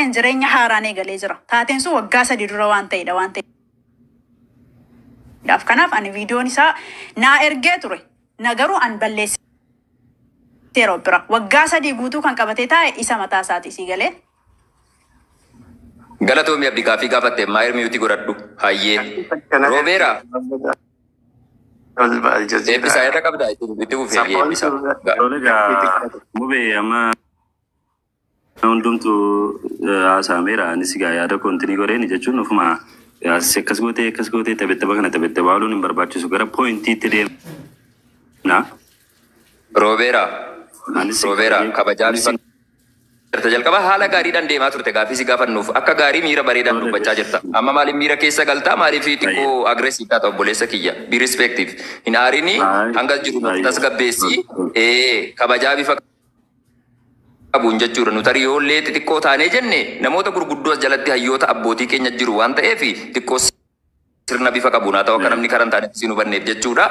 isaatiin jireenya haaraan eegalee jira. Taateen sun waggaa 3 dura waan ta'edha waan ta'eedhaaf. Kanaaf ani viidiyoon isaa naa ergee ture. Na garuu an balleesseera bira. Waggaa 3 guutuu kan qabatee taa'e isa mataa isaati sii galee. Galatoomi Abdi gaaffii gaafatte maayir miyuutii godhadhu. Hayyee. Roobeera. Eebbisaa irra qabdaa itti fufee eebbisaa. Tole egaa mubee amma hundumtuu haasa'ameera. Anis egaa yaada koontinii godheeni jechuun ofuma akkas gootee akkas gootee taphettaba kana taphettaba ooluun hin barbaachisu gara pooyintiitti deemna. Roobeera. Anis Roobeera kabajaa bifa jirta jalqaba haala gaariidhaan deemaa turte gaaffii si gaafannuuf akka gaarii miira bareedaan dubbachaa jirta. Amma maaliif miira keessa galtaa maaliif xiqqoo aggressive taata obboleessa kiyya be respective hin aarini hanga jiru tasgabbeessi kabajaa bifa qabuun jechuudha. Nu tarii yoollee xixiqqoo taanee jenne namoota gurguddoo as jalatti hayyoota abbootii keenya jiru waan ta'eef xiqqoo sirna bifa qabuun haa ta'u akka namni karaa hin taanetti si hubanneef jechuudha.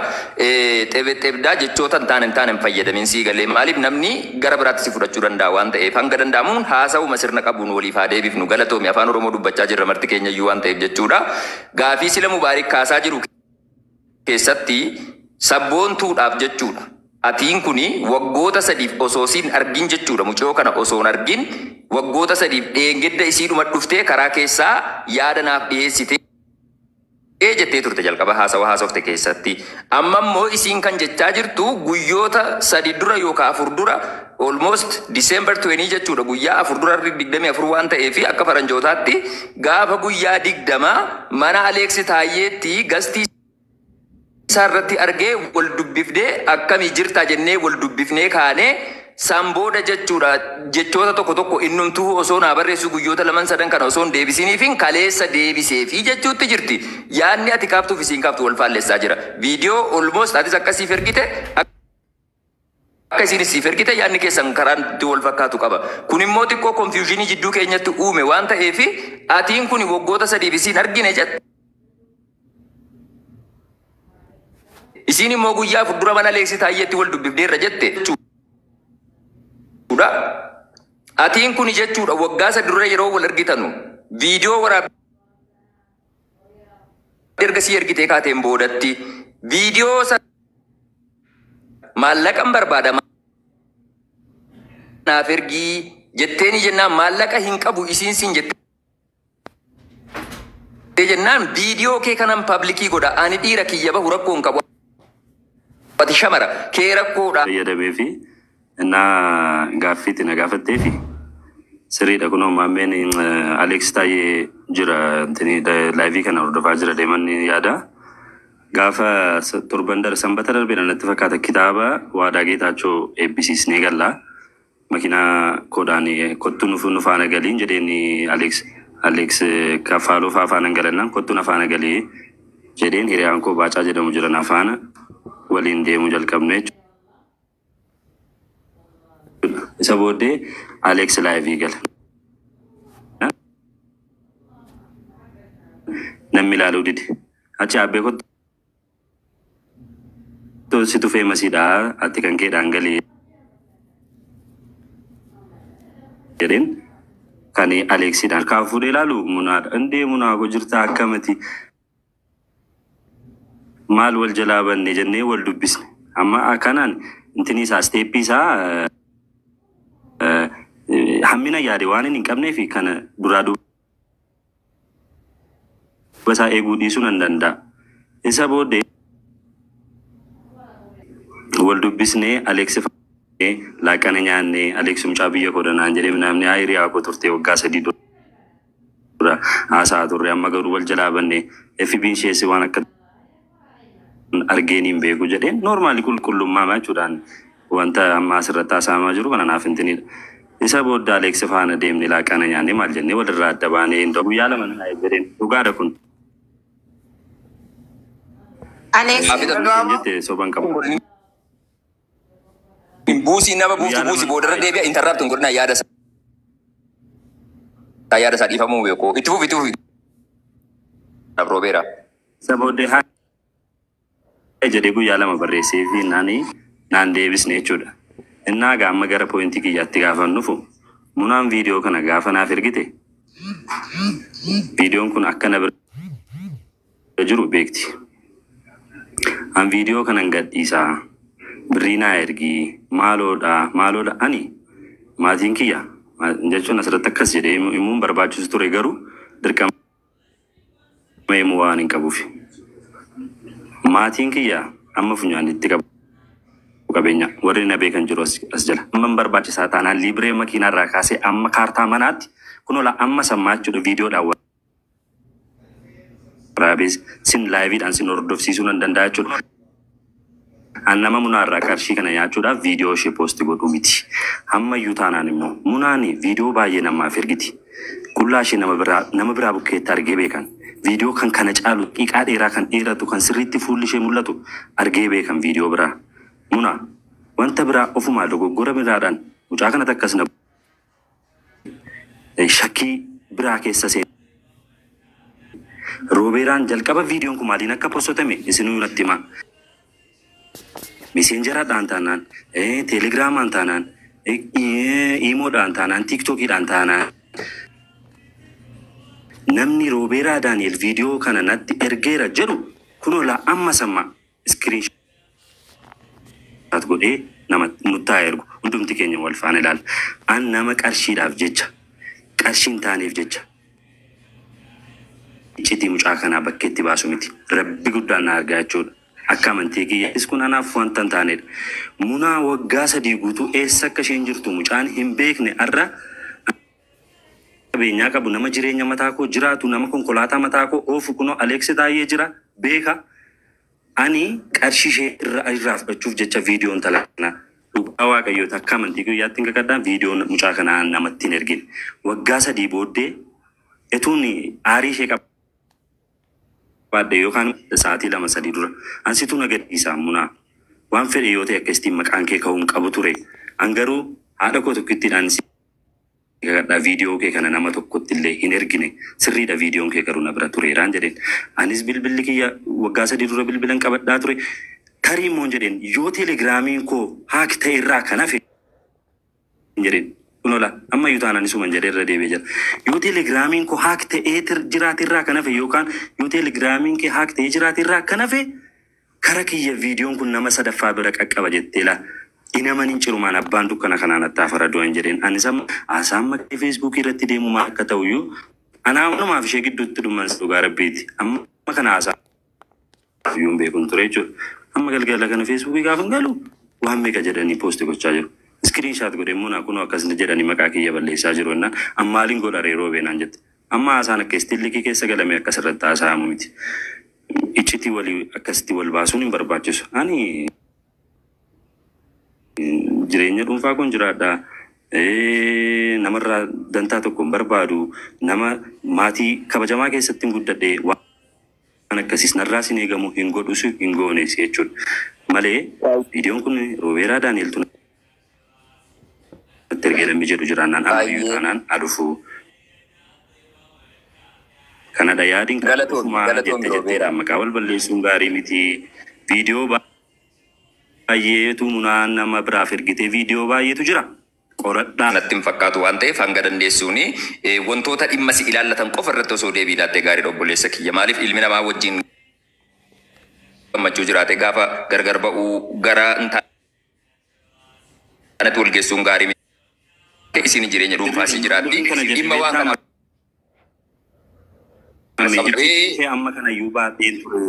Xebdaa jechoota hin taane hin taane hin fayyadamin sii galee maaliif namni gara biraatti si fudhachuu danda'a waan ta'eef hanga danda'amuun haasa'uma sirna qabuun waliif haa deebifnu galatoomi afaan Oromoo dubbachaa jirra marti keenya iyyuu waan ta'eef jechuudha. Gaafii sila Mubaarik kaasaa jiru keessatti sabboontuudhaaf jechuudha. Atiin kuni waggoota 3 osoo siin argin jechuudha. Mucoo kana osoo hin argin waggoota 3 dheengedda isiidhuma dhuftee karaa keessaa yaada naaf dhiyeessite jettee turte jalqaba haasawa haasofte keessatti. Amma immoo isiin kan jechaa jirtu guyyoota 3 dura yookaan 4 dura almost December 20 jechuudha. Guyyaa 4 dura 24 waan ta'eef akka faranjootaatti gaafa guyyaa 20 mana Aleeksi Taayyeetti gastii isaa irratti argee wal dubbifnee akkamii jirta jennee wal dubbifnee kaanee san booda jechuudha jechoota tokko tokko innumtuu osoo naa barreessu guyyoota 2 3 kana osoo hin deebisiniifin kaleessa deebiseefi jechuutti jirti. Yaadni ati kaaftuuf isiin kaaftu wal faallessaa jira. Viidiyoo almost atis akkasiif ergite akka isiin siif ergite yaadni keessan karaan itti wal fakkaatu qaba. Kun immoo xiqqoo confusionii jidduu keenyatti uume waan ta'eef atiin kun waggoota 3 isiin argine jette. Isiin immoo guyyaa 4 dura mana Aleeksi Taayyeetti wal dubbifneerra jette. Atiin kun jechuudha waggaa 3 dura yeroo wal argitanu viidiyoo waraabdee erga sii ergitee kaateen boodatti viidiyoo maallaqan barbaada naaf ergii jetteeni jennaan maallaqa hin qabu isiin siin jettee jennaan viidiyoo kee kanan paablikii godha ani dhiira kiyya bahu rakkoo hin qabu ati shamara kee rakkoodha. Fayyadamee fi innaa gaaffiitti na gaafattee fi sirriidha kunoo maammeen Aleeks Taayyee jira laayivii kana hordofaa jira deeman yaada. Gaafa torban darbe sanbata darbe natti fakkaata kitaaba Waadaa Geetaachoo eebbisiisnee galla. Makiinaa koodhaan kottu nu faana galiin jedheen Aleeks Aleeks kaffaaloo faa faana galannaan kottu na faana galii jedheen hiriyaan koo Baacaa jedhamu jira na faana waliin deemuu jalqabne jechuudha. Isa booddee Aleeks laayivii gala. Namni ilaaluu dide. Achi abbee kottu situ feemasiidha ati kan keedhaan galii jedheen kan Aleeksiidhaan kaa fuudhee ilaalu munaadha. Indee munaa koo jirta akkamati maal wal jalaa banne jennee wal dubbisne. Amma akkanaan intini isaa steeppii isaa hammina yaade waan hin qabneef kana duraa duuba isaa eeguu dhiisuu nan danda'a. Isa booddee wal dubbisnee Aleeksi laaqana nyaannee Aleeksi mucaa biyya koo danaan jedhee namni haa hiriyaa koo turte waggaa 3 dura haasa'aa turre amma garuu wal jalaa banne FB'n ishees waan akka argeen hin beeku jedheen noormaali qulqullummaa jechuudhaan wanta amma asirratti haasa'amaa jiru kana naaf hintinidha. Isa booddee Aleeksi faana deemne laaqana nyaannee maal jennee walirraa adda baanee guyyaa 2 nan jedheen dhugaadha kun. Aleeksi jette soban qabu. Buusii nama buuftu buusii boodarra deebi'a interrupt hin godhina yaada isaa. Yaada isaa dhiifamuu beeku. Itti fufi itti fufi. Roobeera. Isa booddee haa jedhee guyyaa 2 barreessee fi naan deebisne jechuudha. Innaa gaama gara poointii kiyyaatti gaafa nufu munaan viidiyoo kana gaafa naaf ergite Viidiyoon kun akka na bira jiru beekti. An viidiyoo kanan gadhiisaa. Birrii naa ergii. Maaloodha maaloodha ani maatiin kiyya jechuun asirratti akkas jedhee himuun barbaachisu ture garuu dirqama himuu waan hin qabuuf. Maatiin kiyya amma funyaanitti qabu qabeenya warri na beekan jiru as jala. Amma hin barbaachisaa taanaan liibiree makiinaa irraa kaasee amma kaartaa manaatti kunola amma sammaa jechuudha viidiyoodhaan waraabee sin laayiviidhaan sin hordofsiisuu nan danda'a jechuudha. An nama munaarraa qarshii kana nyaachuudhaaf viidiyoo ishee poosti godhuu miti. Hammayyuu taanaan immoo munaani viidiyoo baay'ee namaaf ergiti. Qullaa ishee nama biraa bukkeetti argee beekan. Viidiyoo kan kana caalu xiqqaa dheeraa kan dheeratu kan sirriitti fuulli ishee mul'atu argee beekan viidiyoo biraa. Muna wanta biraa ofumaa dogoggora biraadhaan mucaa kanatti akkas na shakkii biraa keessa seene. Roobeeraan jalqaba viidiyoon kun maaliin akka postotame isinuu natti himaa. Meseenjeraadhaan taanaan, teelegiraamaan taanaan, iimoodhaan taanaan, tiiktookiidhaan taanaan. Namni Roobeeraa Daani'el viidiyoo kana natti ergeera jedhu kunoo laa amma samma iskiriin godhee nama nuttaa ergu hundumti keenya wal faana ilaala. An nama qarshiidhaaf jecha qarshii hin taaneef jecha iccitii mucaa kanaa bakkeetti baasu miti. Rabbi guddaan na argaa jechuudha. Akka amantii kiyyaattis kun anaaf wanta hin taanedha. Munaa waggaa 3 guutuu eessa akka isheen jirtu mucaan hin beekne har'a qabeenyaa qabu nama jireenya mataa koo jiraatu nama konkolaataa mataa koo oofu kunoo Aleeksi Taayyee jira beeka. Ani qarshii ishee irraa fudhachuuf jecha viidiyoon intala kanaa dhugaa waaqayyoota akka amantii kiyyaatti hin kakadhaa viidiyoon mucaa kanaa namatti hin ergine. Waggaa 3 booddee etuun aarii ishee qabaadhe yookaan sa'aatii 2-3 dura ansitu na gadhiisaa munaa waan fedhe yoo ta'e akkasitiin maqaan kee ka'uu hin qabu ture. An garuu haadha koo tokkittiidhaan si kakadhaa viidiyoo kee kana nama tokkotti illee hin ergine sirriidha viidiyoon kee garuu na bira tureeraan jedheen. Anis bilbilli kiyya waggaa 3 dura bilbilan qabadhaa ture. Tarii immoo jedheen yoo teelegiraamiin koo haak ta'e irraa kan hafe jedheen. Kunola amma iyyuu taanaan isuman jedhee irra deebi'ee jira. Yoo teelegiraamiin koo haak ta'ee jiraate irraa kan hafe yookaan yoo teelegiraamiin kee haak ta'ee jiraate irraa kan hafe kara kiyya viidiyoon kun nama sadaffaa bira qaqqaba jettee laa. Inamanin cirumaan abbaan dukkana kanaan attaa fara du'an jedheen. Anis amma haasaan maqaa feesbuukii irratti deemu maal akka ta'u iyyuu anaa wanumaaf ishee gidduutti dhumman dhugaa rabbiiti. Amma kana haasaa iyyuu hin beekun ture jechuudha. Amma galgala kana feesbuukii gaafa hin galu waan meeqa jedhanii poosti gochaa jiru. Iskiriinshaat godhee immoo naa kunoo akkas jedhanii maqaa kiyya balleessaa jiru jennaan amma maaliin godha yeroo beenaan jette. Amma haasaan akka istiillikii keessa galame akkas irratti haasa'amu miti. Iccitii walii akkasitti wal baasuun hin barbaachisu. Ani jireenya dhuunfaa kun jiraadha. Namarraa dantaa tokko hin barbaadu. Nama maatii kabajamaa keessatti hin guddadhe waan akkasiis narraas hin eegamu hin godhus hin goones jechuudha. Malee viidiyoon kun Roobeeraa Daani'eltu natti ergee namni jedhu jiraannaan ammayyuu taanaan adufuu. Kanadha yaadiin kan Galatoomi ofumaa galatoomi jette Roobeeraa. jetteedha maqaa wal balleessuun gaarii miti. Viidiyoo baay'eetu munaan nama biraaf ergitee viidiyoo baay'eetu jira. Qoradhaa. Natti hin fakkaatu waan ta'eef hanga dandeessuuni wantoota dhimma si ilaallatan qofa irratti osoo deebii laattee gaariidha obboleessa kiyya. Maaliif ilmi namaa wajjin gammachuu jiraate gaafa gargar ba'uu gara hin taanetti wal geessuun gaarii miti. Isin jireenya dhuunfaa si jiraatti. Dubbiin kana jette Dhimma waan beektaa kana Ishee amma kana iyyuu baadheen ture.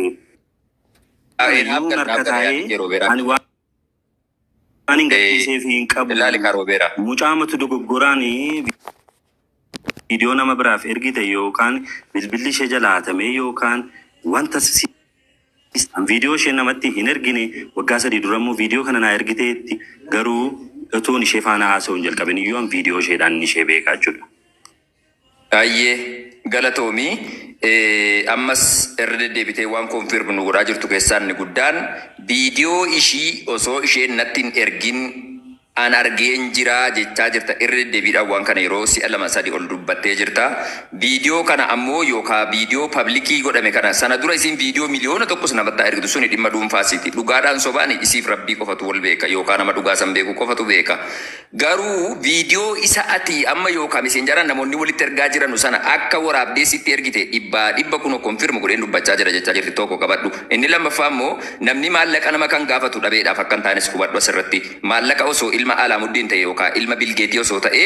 Naaf Iyyuu harka gala taa'ee yeroo beeraa. ani waan hin gadhiiseef hin qabu. Ilaali karoo beeraa. Mucaamatu dogoggoraan viidiyoo nama biraaf ergite yookaan bilbilli ishee jalaa hatamee yookaan wanta viidiyoo ishee namatti hin ergine waggaa 3 dura immoo viidiyoo kana naa ergiteetti garuu utuun ishee faana haasa'uu hin jalqabin iyyuu an viidiyoo isheedhaan ishee beekaa jechuudha. Baay'ee galatoomii ammas irra deddeebitee waan konfirm nu godhaa jirtu keessaa inni guddaan viidiyoo ishii osoo isheen natti hin ergin an argeen jira jechaa jirta irra deddeebiidhaan waan kana yeroo si'a 2-3 ol dubbattee jirta. Viidiyoo kana ammoo yookaan viidiyoo public godhame kana sana dura isiin viidiyoo 1,000,000s namatti haa ergitu suni dhimma dhuunfaasiiti. Dhugaadhaan sobaan isiif rabbii qofatu wal beeka yookaan nama dhugaa san beeku qofatu beeka. Garuu viidiyoo isa ati amma yookaan messengeraan namoonni walitti ergaa jiran sana akka waraabdee sitti ergite dhibbaa dhibba kunoo confirm godheen dubbachaa jira jechaa jirti, tokko qabadhu. Inni lammaffaa immoo namni maallaqa nama kan gaafatu dhabeedhaaf akka hin taanes hubadhu asirratti. Maallaqa osoo ilma Alaamuddin ta'e yookaan ilma Bilgeetii osoo ta'e,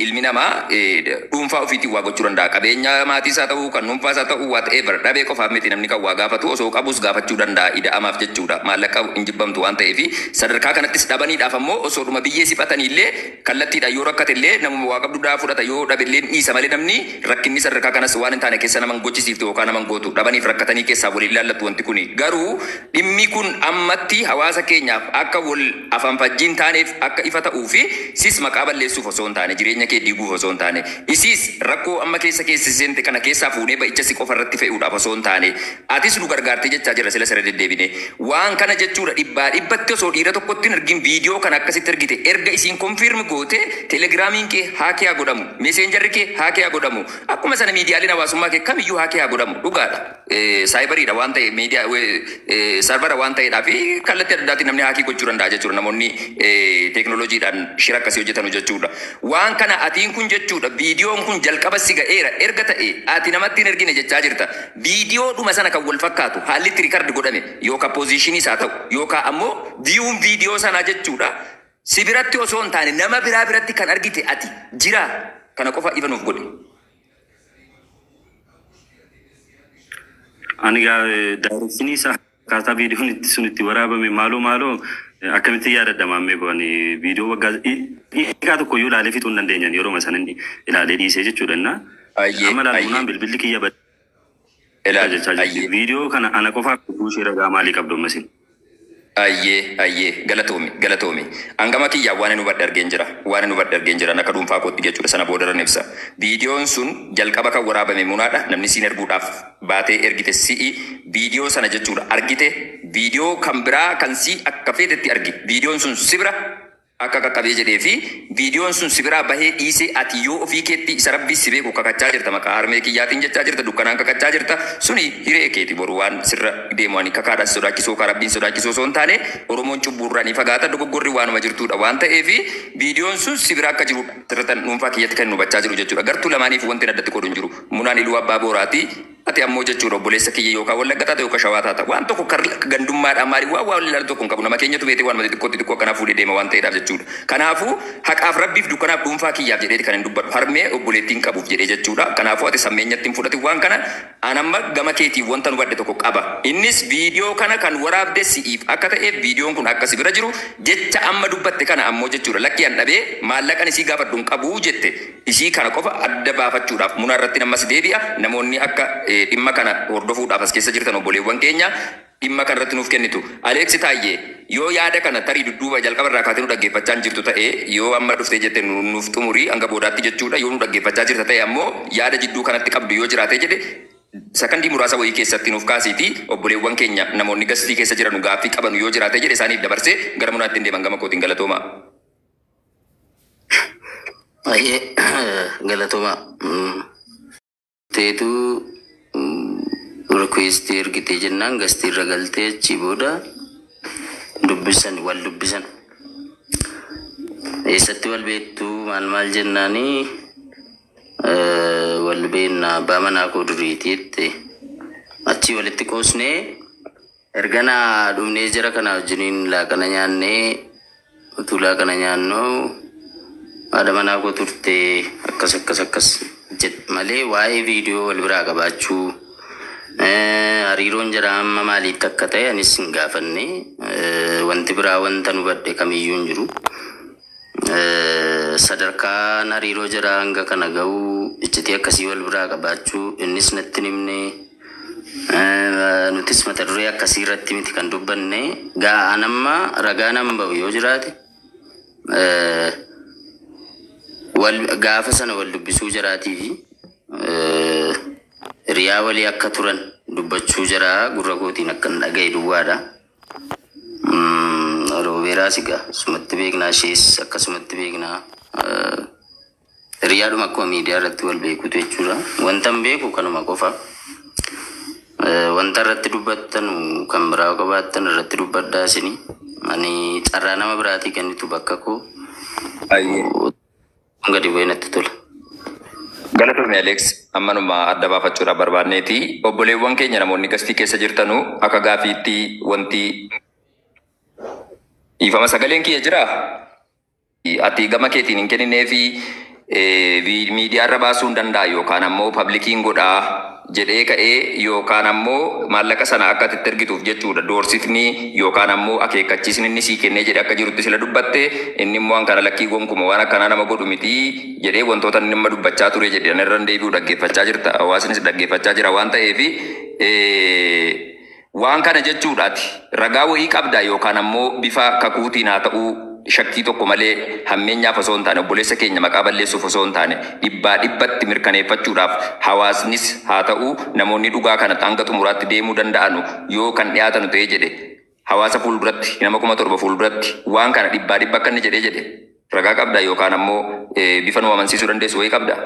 ilmi namaa dhuunfaa ofiitiin waa gochuu danda'a. Qabeenya maatii isaa ta'uu, kan dhuunfaa isaa ta'uu, whatever, dhabee qofaaf miti namni kan waa gaafatu, osoo qabus gaafachuu danda'a ida'amaaf jechuudha. Maallaqa hin jibbamtu waan ta'eef sadarkaa kanattis dhabaniidhaaf ammoo osoo dhuma biyyee siphatanii illee kallattiidhaan yoo rakkate illee namuma waa qabdu daa fudhata, yoo dhabe illee dhiisa malee namni rakkinni sadarkaa kanas waan hin taane keessa naman gochisiiftu yookaan naman gootu, dhabaniif rakkatanii keessaa waliin ilaallatu wanti kuni. Garuu dhimmi kun ammatti hawaasa keenyaaf akka wal afaan fajjiin taaneef akka ifa ta'uu fi sis maqaa balleessuuf osoo hin taane, jireenya kee diiguuf osoo hin taane, isiis rakkoo amma keessa keessa seente kana keessaa fuunee ba'icha si qofa irratti fe'uudhaaf osoo hin taane, atis nu gargaartee jechaa jira sila sirra deddeebine. Waan kana jechuudha, dhibbaa dhibbatti osoo dhiira tokkotti hin ergin viidiyoo kana akkasitti ergite, erga isiin confirm goote, Telegramiin kee hack haa godhamu, Messengerri kee hack haa godhamu, akkuma sana miidiyaaleen hawaasummaa kee kamiyyuu hack haa godhamu, dhugaadha. Cyberiidha waan ta'e, miidiyaa servera waan ta'eedhaa fi kallattii adda addaatiin namni hack gochuu danda'a jechuudha, namoonni teeknooloojiidhaan shira akkasii hojjetanu jechuudha. Waan kana atiin kun jechuudha, viidiyoon kun jalqaba si ga'eera erga ta'e, ati namatti hin ergine jechaa jirta. Viidiyoo dhuma sana kan wal fakkaatu haalli itti record godhame yookaan positionii isaa ta'u yookaan ammoo viewn viidiyoo sanaa jechuudha. Si biratti osoo hin taane nama biraa biratti kan argite ati jira, kana qofa ifa nuuf godhe. Ani gaa directionii isaa, akkaataa viidiyoon itti sun itti waraabame, maaloo maaloo, akkamitti yaadadha maammee koo? Ani viidiyoo waggaa hiikaa tokko iyyuu ilaalee fixuu hin dandeenyan, yeroo sana inni ilaalee dhiisee jechuudha innaa. Amma laalmunaan bilbilli kiyya badee jechaa jirti. Viidiyoo kana ana qofaaf dhufuu ishee ragaa maalii qabdu ammasin? Ayyee, galatoomi, galatoomi. Hangama kiyyaa waan inni hubadhe argeen jira. Waan inni hubadhe argeen jira. Akka dhuunfaa kootti jechuudha. Sana boodarran ibsa. Viidiyoon sun jalqaba kan waraabame munaadha. Namni siin erguudhaaf baatee ergite si'i. Viidiyoo sana jechuudha argite. Viidiyoo kan biraa kan si akka feetetti argi. Viidiyoon sun si bira akka qaqqabee jedhee fi viidiyoon sun si biraa bahee dhiisee, ati yoo ofii keetti isa rabbii si beeku kakachaa jirta, maqaa harmee kiyyaatiin jechaa jirta, dukkanaan kakachaa jirta, suni hiree keeti. Boru waan sirra deemu ani kakaadhaan sodaachisoo kaa rabbiin sodaachisoo osoo hin taane, Oromoon cubbuurraa ni fagaata, dogoggorri waanuma jirtudha waan ta'eef viidiyoon sun si bira akka jirudha sirritan dhuunfaa kiyyatti kan nu hubachaa jiru jechuudha. Gartuu lamaaniif wanti addatti godhu hin jiru. Munaan Iluu Abbaa Booraati, ati ammoo jechuudha obboleessa kiyya yookaan Wallagga taata yookaan Shawaa taata. Waan tokko gandummaadhaan maali waan waan ilaalu tokko hin qabu. Nama keenyatu beetee waan xixiqqoo xixiqqoo akkanaa fuudhee deema waan ta'eedhaaf jechuudha. Kanaafuu haqaaf rabbiif dukkanaaf dhuunfaa kiyyaaf jedhee kan hin dubbadhu, harmee obboleettiin qabuuf jedhee jechuudha. Kanaafuu ati sammeenyatti hin fudhatin waan kana. An amma gama keetiif wanta nu badde tokko qaba. Innis viidiyoo kana kan waraabde si'iif akka ta'eef, viidiyoon kun akka si bira jiru jecha amma dubbatte kana ammoo jechuudha. Lakki, an dhabee maallaqan isii gaafadhu hin qabuu jette. Isii kana qofa adda baafachuudhaaf muna irratti ammas deebi'a. Namoonni akka dhimma kana hordofuudhaaf as keessa jirtan, obboleewwan keenya, dhimma kana irratti nuuf kennitu. Aleeksi Taayyee, yoo yaada kana tarii dudduuba jalqaba irraa kaatee nu dhaggeeffachaa hin jirtu ta'e, yoo amma dhuftee jette nuuf xumurii hanga boodaatti jechuudha. Yoo nu dhaggeeffachaa jirta ta'e ammoo yaada jidduu kanatti qabdu yoo jiraate jedhe sakandii muraasa wayii keessatti nuuf kaasiiti, obboleewwan keenya namoonni guestii keessa jiran gaaffii qaban yoo jiraate jedhe isaaniif dabarsee gara munaatti hin deeman. Gama kootiin galatooma. Baay'ee galatooma. Teetu requestii ergitee jennaan guestii irra galtee achii booda dubbisan, wal dubbisan. Eessatti wal beektu, maal maal jennaanii, wal beekna, abbaa manaa koo duriiti jette. Achii walitti qoosnee ergana dhumnee jara kana wajjiniin laaqana nyaannee, utuu laaqana nyaannu haadha manaa koo turte, akkas akkas akkas jedhe malee waa'ee viidiyoo wal biraa qabaachuu, hariiroon jara amma maaliitti akka ta'e anis hin gaafanne. Wanti biraa wanta nu badhe kamiyyuu hin jiru. Sadarkaan hariiroo jara hanga kana ga'uu, iccitii akkasii wal biraa qabaachuu innis natti hin himne. Nutis mata duree akkasii irratti miti kan dubbanne. Gaa'an amma ragaa nan ba'u yoo jiraate, wal gaafa sana wal dubbisuu jaraatii fi hiriyaa walii akka turan dubbachuu jaraa gurra kootiin akkan dhaga'e duwwaadha. Roobeeraas egaa sumatti beeknaa, ishees akkasumatti beeknaa. Hiriyaadhuma akkuma miidiyaa irratti wal beekutu jechuudha. Wanta hin beeku kanuma qofa. Wanta irratti dubbattan kan biraa qabaattan irratti dubbadhaa isini. Ani carraa nama biraatii kennitu bakka koo. Ayyee. Gadi bu'ee natti tola. Galatoomi Alex, ammanuma adda baafachuudhaaf barbaanneeti. Obboleewwan keenya namoonni gastii keessa jirtanuu akka gaafiitti wanti dhiifama sagaleen kiyya jiraa? Ati gama keetiin hin kenninee fi miidiyaarra baasuu hin danda'a yookaan ammoo pablikiin godhaa jedhee ka'ee yookaan ammoo maallaqa sana akka ati itti ergituuf jechuudha. Doorsifni yookaan ammoo akeekkachiisni inni sii kennee jedhe akka jirutti sila dubbatte, inni immoo waan kana lakkii gonkumaa waan akkanaa nama godhu miti jedhee wantoota inni amma dubbachaa ture jedhe irra deebi'u dhaggeeffachaa jirta. Hawaasnis dhaggeeffachaa jira waan ta'eef waan kana jechuudhaati. Ragaa wayii qabda yookaan ammoo bifa kakuutiin haa ta'uu, shakkii tokko malee hammeenyaaf osoo hin taane, obboleessa keenya maqaa balleessuuf osoo hin taane, dhibbaa dhibbatti mirkaneeffachuudhaaf hawaasnis haa ta'u namoonni dhugaa kana hanga xumuraatti deemuu danda'anu yoo kan dhiyaatanu ta'ee jedhe, hawaasa fuulduratti, nama 7,000 fuulduratti waan kana dhibbaa dhibba akka inni jedhee jedhe ragaa qabda yookaan ammoo bifa nu amansiisuu dandeessu wayii qabda.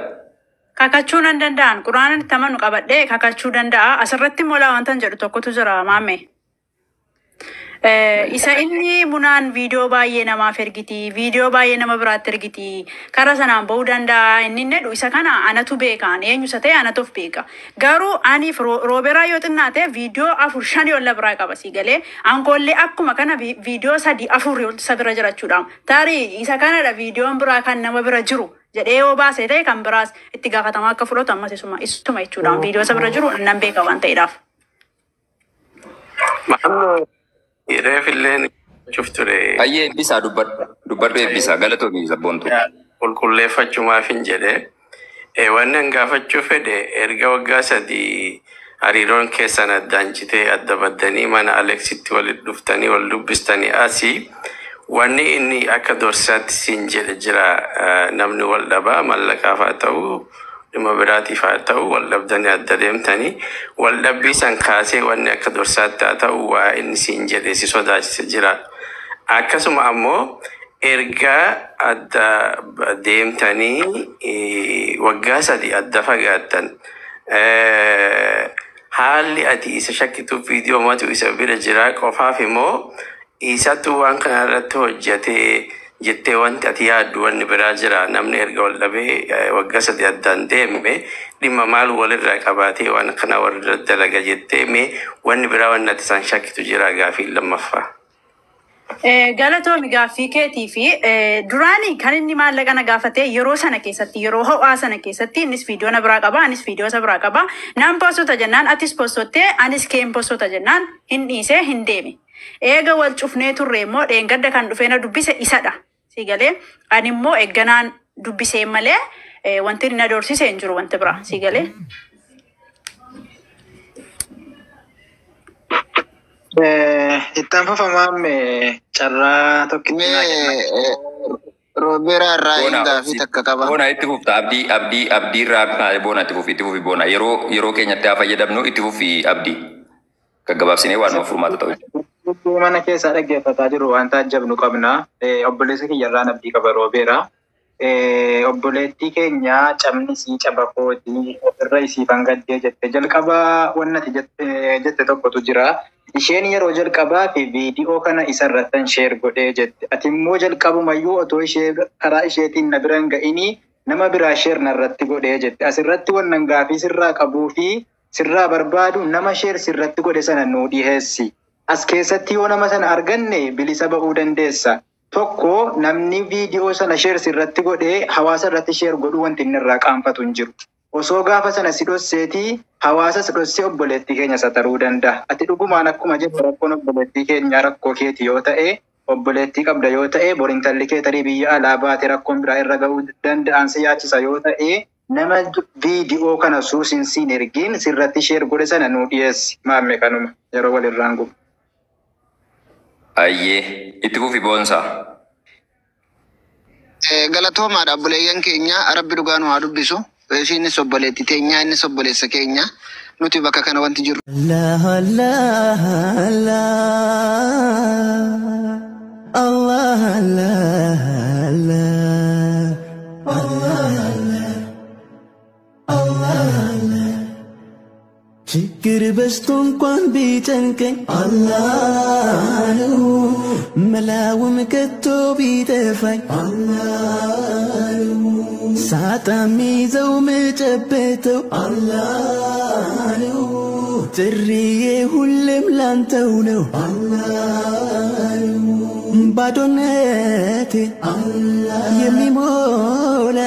Kakachuu nan danda'an, quraana itti amanu qabadhee kakachuu danda'a. Asirratti immoo laa wantan jedhu tokkotu jira, maamme. Isa inni munaan viidiyoo baay'ee namaaf ergiti, viidiyoo baay'ee nama biraatti ergiti, karaa sanaan ba'uu danda'a inni jedhu, isa kana anatu beeka, eenyu isa ta'e anatu of beeka. Garuu aniif Rooberaa yoo xinnaate viidiyoo afur shanii ol biraa qaba, sii galee? Ankoollee akkuma kana viidiyoo sadii afur ol isa bira jirachuudha. Tarii isa kanadha viidiyoon biraa kan nama bira jiru jedhee yoo baase ta'e, kan biraas itti gaafatamaa akka fudhatu ammas isuma jechuudha. Viidiyoo isa bira jiru nan beeka waan ta'eedhaaf. Maannoo reefilleen gochuuf ture. Ayyee, eebbisaa, dubbadhu, dubbadhu eebbisaa, galatoomii sabboontu. Qulqulleeffachumaaf hin jedhe. Wanni an gaafachuu fedhe, erga waggaa 3 hariiroon keessan addaan citee, adda baddanii, mana Aleksitti walitti dhuftanii wal dubbistanii asii, wanni inni akka dorsaatti siin jedhe jira? Namni wal dhabaa mallaqaaf haa ta'u, dhimma biraatiif haa ta'u, wal dhabdanii adda deemtanii, wal dhabbii san kaasee wanni akka dorsaatti haa ta'u waa inni siin jedhe si sodaachise jira? Akkasuma ammoo erga adda deemtanii waggaa 3 adda fagaattan, haalli ati isa shakkituuf viidiyoo matu isa bira jira qofaaf immoo isatu waan kana irratti hojjetee jettee wanti ati yaaddu wanni biraa jira? Namni erga wal dhabee waggaa 3 addaan deeme dhimma maal walirraa qabaatee waan kana walirra dalaga jettee, mee wanni biraa wanni ati isaan shakkitu jira? Gaafii lammaffaa. Galatoomi gaaffii keetii fi duraanii kan inni maallaqa na gaafate yeroo sana keessatti, yeroo ho'aa sana keessatti, innis viidiyoo na biraa qaba, anis viidiyoo isa biraa qaba. Naan poostota jennaan, atis poostottee, anis keen poostota jennaan, hin dhiisee hin deeme. Eega wal cufnee turre immoo dheengadda kan dhufee na dubbise isadha. Si galee? Ani immoo eegganaan dubbisee malee wanti inni na doorsise hin jiru wanti biraa. Si galee? Ittaan fafamaame carraa tokkitti naa kenna. Mee Roobeeraa irraa Boona gaafii takka qaba. Boona, itti fufta. Abdii, Abdii, Abdii irraa Boona, itti fufi, itti fufi Boona, yeroo keenyatti haa fayyadamnu, itti fufi Abdii, gaggabaabsinee waan nuuf furmaata ta'u. Mana keessaa dhaggeeffataa jiru waan taajjabnu qabna. Obboleessa kiyyarraan abdii qaba, Roobeera. Obboleettii keenya cabni sii caba kootii, ofirra isiifan gaddee jette, jalqaba wannati jette tokkotu jira. Isheen yeroo jalqabaa fi viidiyoo kana isarrattan share godhee jette. Ati immoo jalqabumayyuu otoo ishee karaa isheetiin na bira hin ga'inii nama biraa share narratti godhee jette. Asirratti wannan gaafii sirraa qabuu fi sirraa barbaadu, nama share sirratti godhe sana nuu dhiheessi. As keessatti yoo nama sana arganne bilisa ba'uu dandeessa. Tokko, namni viidiyoo sana share sirratti godhee hawaasa irratti share godhuu wanti inni irraa qaanfatu hin jiru. Osoo gaafa sana si dhosseetii hawaasa si dhossee obboleettii keenya sataruu danda'a. Ati dhugumaan akkuma jettu rakkoon obboleettii keenyaa rakkoo keeti yoo ta'e, obboleettii qabda yoo ta'e, borintalli kee tarii biyya alaa baate rakkoon biraa irra ga'uu danda'an si yaachisa yoo ta'e, nama viidiyoo kana suusin siin ergiin sirratti share godhe sana nuu dhiyeessi. Maamme, kanuma yeroo walirraan gubu. Ayyee, itti fufi Boonsaa. Galatoomaadha obboleeyyan keenya, Rabbi dhugaa nu haa dubbisu. Isiinis obboleettii teenya, innis obboleessa keenya. Nuti bakka kana wanti jirru. Allah Allah Allah Allah Allah Allah Allah Allah. ችግር በዝቶ እንኳን ቢጨንቀኝ አላህ ነው መላውም ከቶ ቢጠፋኝ አላህ ነው ሳጣ ሚይዘው ምጨበተው አላህ ነው ጥሪዬ ሁሌም ላንተው ነው አላህ ነው ባዶነቴ የሚሞላ